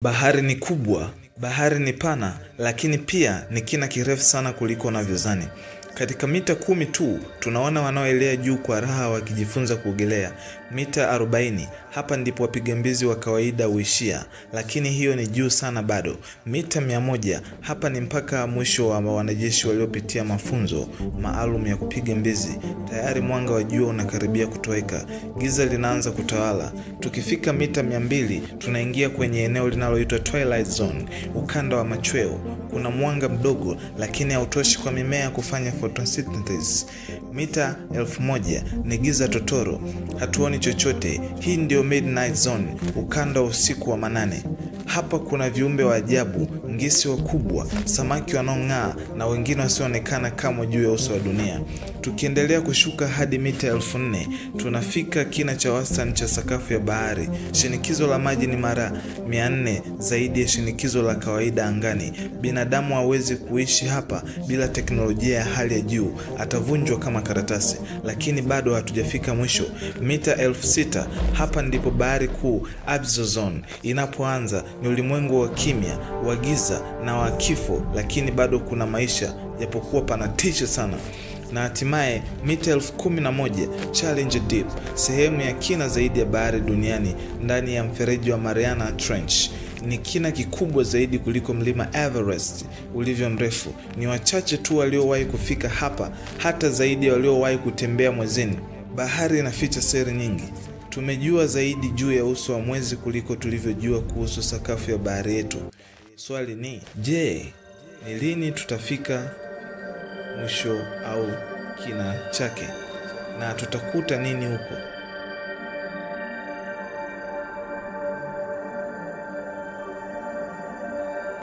Bahari ni kubwa, bahari ni pana, lakini pia ni kina kirefu sana kuliko unavyozani. Katika mita 10 tu tunaona wanaoelea juu kwa raha wakijifunza kuogelea. Mita 40, hapa ndipo wapiga mbizi wa kawaida huishia, lakini hiyo ni juu sana bado. Mita 100, hapa ni mpaka mwisho wa wanajeshi waliopitia mafunzo maalum ya kupiga mbizi. Tayari mwanga wa jua unakaribia kutoweka, giza linaanza kutawala. Tukifika mita 200 tunaingia kwenye eneo linaloitwa Twilight Zone, ukanda wa machweo. Kuna mwanga mdogo lakini hautoshi kwa mimea kufanya photosynthesis. Mita 1000 ni giza totoro, hatuoni chochote. Hii ndio Midnight Zone, ukanda wa usiku wa manane. Hapa kuna viumbe wa ajabu, ngisi wakubwa, samaki wanaong'aa na wengine wasioonekana kamwe juu ya uso wa dunia. Tukiendelea kushuka hadi mita 4000 tunafika kina cha wastani cha sakafu ya bahari. Shinikizo la maji ni mara 400 zaidi ya shinikizo la kawaida angani. Binadamu hawezi kuishi hapa bila teknolojia ya hali ya juu, atavunjwa kama karatasi. Lakini bado hatujafika mwisho. Mita 6000, hapa ndipo bahari kuu Abyssal Zone inapoanza. Ni ulimwengu wa kimya, wa giza na wa kifo, lakini bado kuna maisha, japokuwa panatisha sana. Na hatimaye mita 11,000, Challenger Deep, sehemu ya kina zaidi ya bahari duniani, ndani ya mfereji wa Mariana Trench. Ni kina kikubwa zaidi kuliko mlima Everest ulivyo mrefu. Ni wachache tu waliowahi kufika hapa, hata zaidi waliowahi kutembea mwezini. Bahari inaficha siri nyingi. Tumejua zaidi juu ya uso wa mwezi kuliko tulivyojua kuhusu sakafu ya bahari yetu. Swali ni, je, ni lini tutafika mwisho au kina chake? Na tutakuta nini huko?